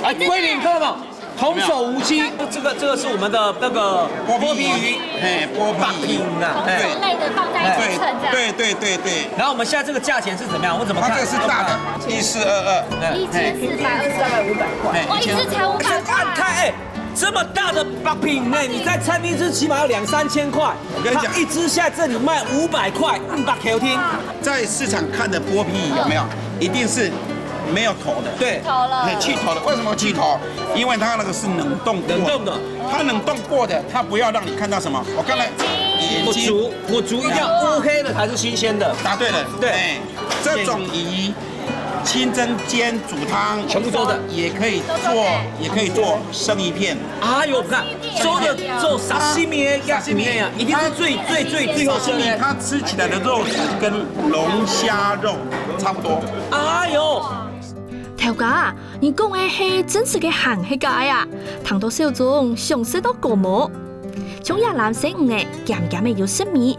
哎，歸零，看到沒有？ 童叟無欺，這個，這個是我們的那個剝皮魚，嘿，剝皮魚。剝皮魚啊，嘿。同種類的放在一起稱這樣。對，對，對，對，對。然後我們現在這個價錢是怎麼樣？我怎麼看？它這個是大的，一四二二。嗯。一千四百二十二，五百塊。嘿，哇，一隻才五百塊。哎，這麼大的剝皮魚呢，你在餐廳吃起碼要兩三千塊。我跟你講，它一隻現在這裡賣五百塊，五百塊。在市場看的剝皮魚有沒有？一定是沒有頭的。對。頭了。哎，去頭的。為什麼去頭？ 因為它那個是冷凍過的。冷凍的。它冷凍過的，它不要讓你看到什麼。我剛才眼睛。目珠，目珠一定要烏黑的才是新鮮的。答對了。對。哎，這種魚，清蒸、煎、煮湯，全部都的。也可以做，也可以做生魚片。哎呦，你看，做的，做沙西米的，沙西米。一定是最，最，最，最好吃的。沙西米它吃起來的肉質跟龍蝦肉差不多。哎呦。 頭家啊，你講个係真實个還係假个啊？聽到小鍾想食到講無？像這籃生魚仔，鹹鹹个有食味，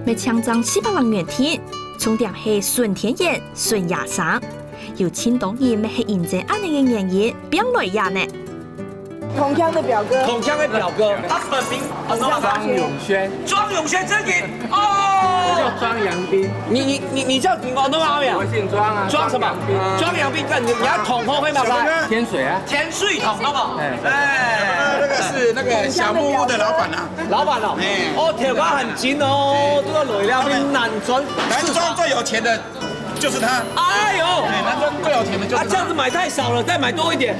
乜淨正四百零元定，重點係純天然、純野生。有盡多人乜係因為恁呢个原因，拚來這呢。同乡的表哥。同乡的表哥，他本名庄永轩。庄永轩，真名哦。我叫庄阳斌。你你你你叫什么？我都没有。我姓庄啊。庄什么？庄阳斌。庄阳斌，干你你要捅后会吗？什么呢？天水啊。天水捅好不好？哎。哎。那个是那个小木屋的老板啊。老板哦。哎。哦，铁瓜很紧哦，这个累了，很难钻。南庄最有钱的就是他。哎呦。哎，南庄最有钱的就是他。啊，这样子买太少了，再买多一点。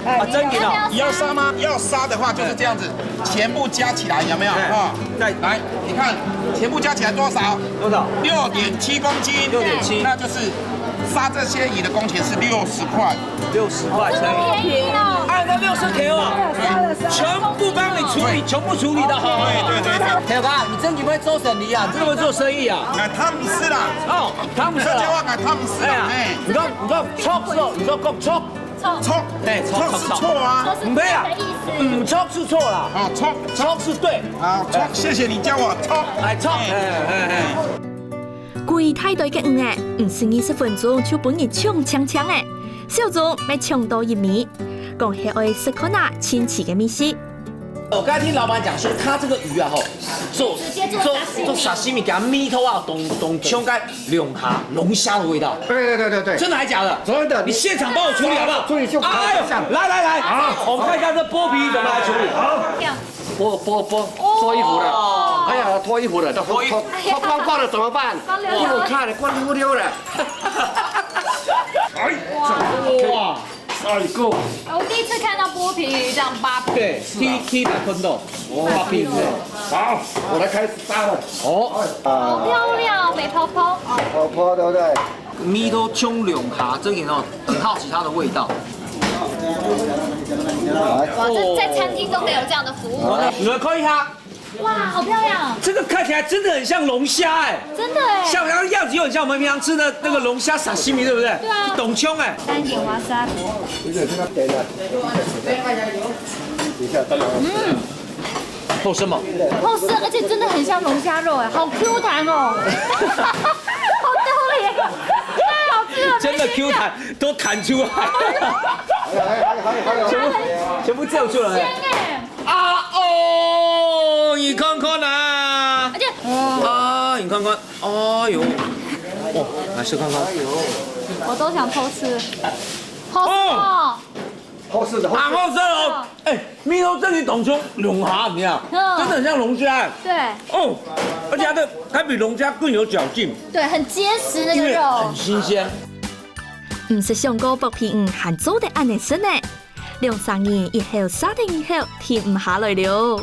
啊，真的哦。你要杀吗？要杀的话就是这样子，全部加起来有没有？哎，啊，再来，你看，全部加起来多少？多少？六点七公斤。六点七。那就是杀这些鱼的工钱是六十块。六十块乘以，便宜哦。哎，那六十块哦，全部帮你处理，全部处理的好。对对对对。铁瓜，你真的会做生意啊？真的会做生意啊？哎，汤姆斯啦。哦，汤姆斯啦。客家话讲汤姆斯啦，哎呀，哎。你讲你讲错是哦，你说讲错。错。错，哎，错错是错啊。错是对的意思。嗯，错是错啦。啊，错错是对。啊，错，谢谢你教我错。哎，错，哎哎哎。贵太多个鱼仔，毋使二十分鐘就分你搶淨淨仔，小鍾乜搶到一尾。講係愛食看啊，新奇个美食。我剛才聽老闆講說，他這個魚啊，吼，做直接做沙西米。做沙西米，給它熨透啊，懂懂，像該龍蝦、龍蝦的味道。對對對對對。真的還假的？真的。你現場幫我處理好不好？處理就可以。哎呦，來來來，好，我們看一下這剝皮怎麼來處理。好。剝剝剝，脫衣服了。哦。哎呀，脫衣服了，脫脫脫光光了怎麼辦？光溜溜。不能看了，光溜溜了。哎，哇。哎呦。 哎，我第一次看到剥皮鱼这样扒皮。對，第一第一擺看到，哇，皮魚。好，我來開始炸了。哦，好漂亮，白泡泡。泡泡對不對？熨到像龍蝦，這個哦，很好奇它的味道。哇，這在餐廳都沒有這樣的服務。你們看一下，哇，好漂亮！這個看起來真的很像龍蝦哎，真的哎，像它的樣子又很像我們平常吃的那個龍蝦沙西米，對不對？對啊，懂胸哎。三點哇塞，有點這個點了。等一下，大家。嗯，好吃嗎？好吃，而且真的很像龍蝦肉哎，好 Q 彈哦，好道理，太好吃了，真的 Q 彈，都彈出來，還有還有還有還有，全部全部叫出來。鮮哎。 啊哦，你看看啊，而且啊，你看看，哎呦，哦，來試看看，我都想偷吃，好吃哦，好吃的，啊，好吃哦，哎，熨到這裡當像龍蝦一樣，嗯，真的很像龍蝦，對，哦，而且它的它比龍蝦更有嚼勁，對，很結實那個肉，因為很新鮮。毋識想過剝皮魚還做得恁樣食呢。 兩儕人一口續等一口，停毋下來了。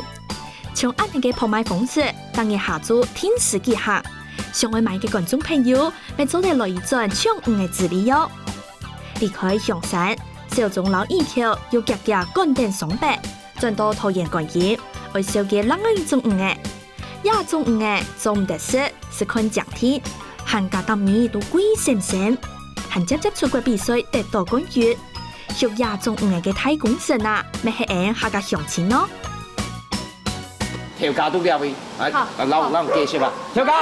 像恁樣个拍賣方式，逐日下晝定時舉行。想愛買个觀眾朋友，乜做得來一轉搶魚个之旅喲。離開香山，小鍾摎姨舅又遽遽趕等雙北，轉到桃園觀音，愛紹介另外一種魚仔。 這種魚仔做毋得食，係看情形，還加逐尾都貴蔘蔘，還輒輒出國比賽得到冠軍。畜這種魚仔个大功臣啊，乜係𠊎客家鄉親哦。頭家在這位，來，好，來，讓我介紹吧。頭家，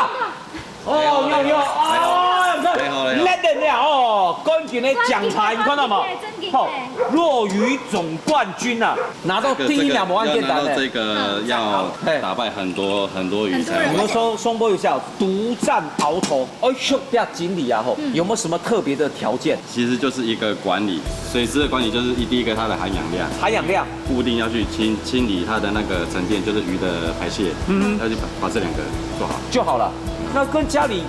哦，你好，你好，哎，你好，你好，你好，你好，哦，冠軍个獎牌，你看到嗎？冠軍耶，冠軍耶。好，落魚總冠軍啊！ 拿到第一名無恁簡單呢。這個，要拿到這個要打敗很多，很多魚才有辦法。你們說，雙北有下獨佔鰲頭，哦，畜這錦鯉啊吼，有沒有什麼特別的條件？其實就是一個管理，水質的管理就是一，第一個它的含氧量，含氧量。固定要去清，清理它的那個沉澱，就是魚的排泄，嗯，要去把，把這兩個做好。就好了。那跟家裡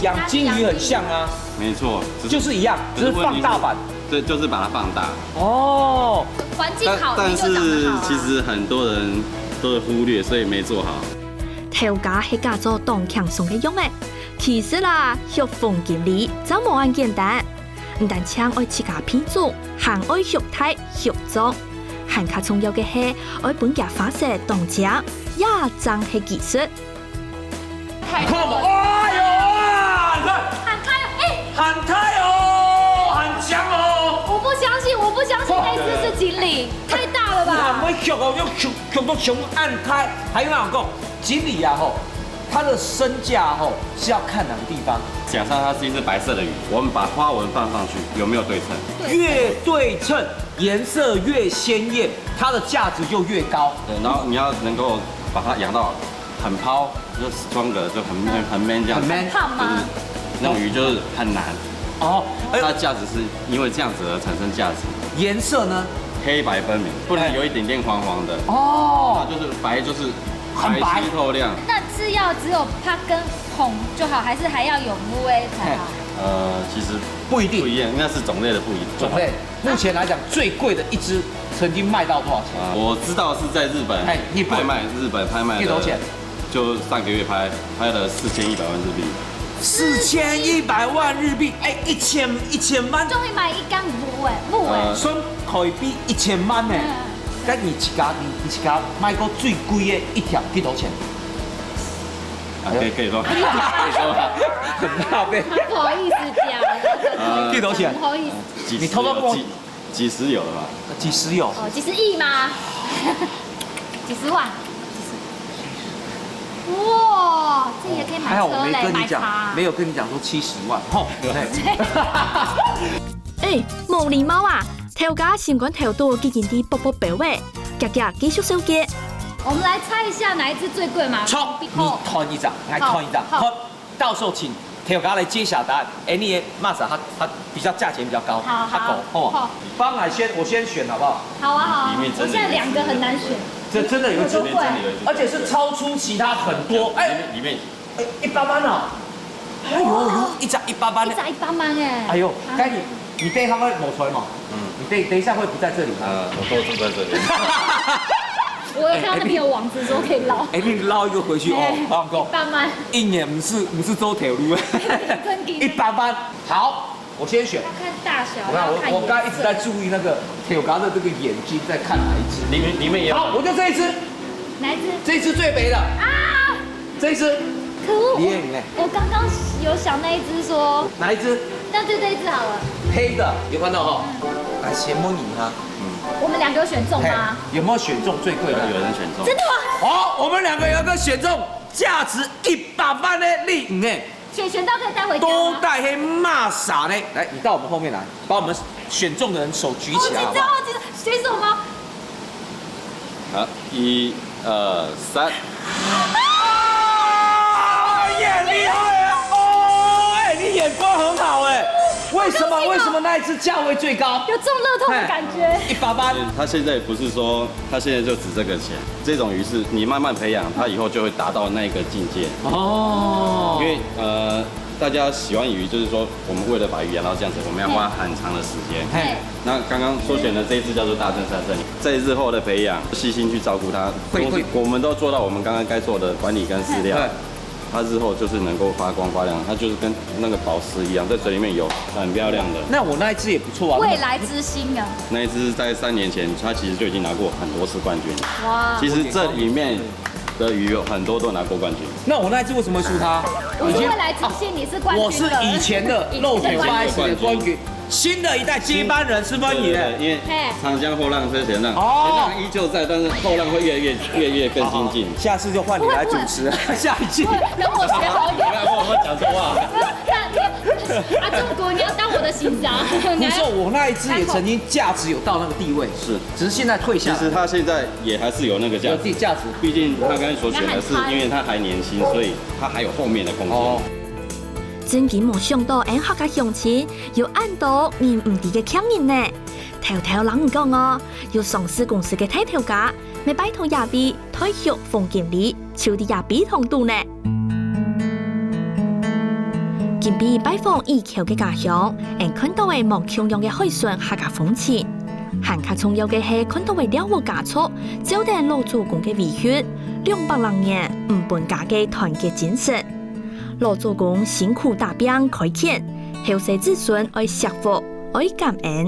養金魚很像啊。沒錯，只是，就是一樣，只是放大版。對，就是把它放大。 哦，環境好，但，魚就長得好啊。但是其實很多人都會忽略，所以沒做好。頭家係假做當輕鬆个樣仔，其實啦，畜紅金鯉真無恁簡單，毋單淨愛自家配種，還愛畜大、畜壯，還較重要个係愛分佢發色當靚，也正係技術。 你看嘛，哎呦啊，你看，很開，哎，很大哦，很強哦。我不相信，我不相信那隻是錦鯉，太大了吧？你很會畜哦，又畜，畜到像恁大，還有人講，錦鯉啊吼，它的身價吼是要看哪個地方。假設它是一隻白色的魚，我們把花紋放上去，有沒有對稱？越對稱，颜色越鲜艳，它的价值就越高。对，然后你要能够把它养到很抛，就 strong 的，就很 man，很 man 这样子。很 man。胖吗？就是那种鱼就是很难。哦，哎呦。它的价值是因为这样子而产生价值。颜色呢？黑白分明，不能有一点点黄黄的。哦。它就是白，就是很白。白皙透亮。那是要只有白跟红就好，还是还要有乌黑才好？呃，其实不一定。不一样，应该是种类的不一样。种类，目前来讲最贵的一只曾经卖到多少钱？啊，我知道是在日本哎，日本拍卖，日本拍卖的，几多钱？就上个月拍，拍了四千一百万日币。四千一百万日币，哎，一千，一千万。终于买一缸五哎，五哎。呃，算可以比一千万呢。嗯。但你自家，你，你自家买过最贵的一条几多钱？啊，可以，可以说，可以说吧。很怕被不好意思讲，啊，几多钱？不好意思。几十有，你偷偷跟我几，几十有了吧？几十有。哦，几十亿吗？几十万？几十。哇，这也可以买车嘞，还好我没跟你讲，买茶。没有跟你讲说七十万，吼。对。哎，无礼貌啊！头家心肝头肚既经在噗噗飆欸，遽遽继续收集。我们来猜一下哪一只最贵嘛？错，你好。看一张，来看一张，好，好。看，到时候请头家来揭晓答案。哎，你也骂啥？他，他比较价钱比较高，好，他高，好，好不好？好。帮来先，我先选好不好？好啊，好啊。里面真的有一只，我现在两个很难选。这真的有一只，里面真的有一只，而且是超出其他很多。哎，里面，里面哎，一百万啊！哎呦呦，一只一百万呢。一只一百万哎。哎呦，啊。该你，你等一下会没出来嘛？嗯。你等，等一下会不在这里吗？呃，我都住在这里。我有看到那边有网子说可以捞。哎，你捞一个回去哦，哎，我跟你讲，一百万。一年不是，不是做头路哎。真的。一百万，好，我先选。要看大小，我看，要看颜色。我，我刚刚一直在注意那个头家的这个眼睛，在看哪一只。里面，里面也有。好，我就这一只。哪一只？这一只最肥的。啊！ 这一只。可恶，你也，你也。我刚刚有想那一只说，哪一只？那就这一只好了。黑的，有看到哈？嗯。来，先摸你哈。嗯。我们两个有选中吗？嘿，有没有选中最贵的？有人选中。真的吗？好，我们两个有一个选中价值一百万的礼物哎。选，选到可以带回家吗？都带黑骂啥呢？来，你到我们后面来，把我们选中的人手举起来，好不好？好紧张，好紧张，选什么？ 好，一、二、三。啊，也很厉害啊！哦，哎，你眼光很好哎。为什么？恭喜哦。为什么那一只价位最高？有中乐透的感觉。哎，一百万。它现在不是说，它现在就值这个钱。这种鱼是你慢慢培养，它以后就会达到那个境界。哦。因为，呃，大家喜欢鱼，就是说我们为了把鱼养到这样子，我们要花很长的时间。嘿。那刚刚所选的这一只叫做大正三圣，在日后的培养，细心去照顾它，会，会。我们都做到我们刚刚该做的管理跟饲料。对。它日后就是能够发光发亮，它就是跟那个宝石一样，在水里面游，很漂亮的。那我那一只也不错啊。未来之星啊。那一只在三年前，它其实就已经拿过很多次冠军了。哇。其实这里面的鱼有很多都拿过冠军。那我那一只为什么会输它？我是未来之星，你是冠军了。我是以前的肉铁 five 的冠军，新的一代接班人是分你的。对，对，对，因为嘿。长江后浪推前浪，哦。前浪依旧在，但是后浪会越来越，越来越更精进。好，好，下次就换你来主持，下一季。等我学好一点。不要跟我讲错话。那，那，阿忠哥，你要当我的形象。不是，我那一只也曾经价值有到那个地位，是。只是现在退下来。其实它现在也还是有那个价值。有自己价值。毕竟他刚才所选的是，因为他还年轻，所以他还有后面的空间。哦。真个无想到，俺客家鄉親有恁多人毋知个強人呢。偷偷摎你講哦，有上市公司个大頭家，乜拜託這位退休黃經理，就在這位當中呢。今晡拜訪以 橋个家鄉，俺看到个無共樣个海脣客家風情。還較重要个係看到个廖屋家族，照等老祖公个遺訓，兩百零年毋分家个團結精神。老祖公辛苦打拚開墾，後世子孫愛惜福，愛感恩。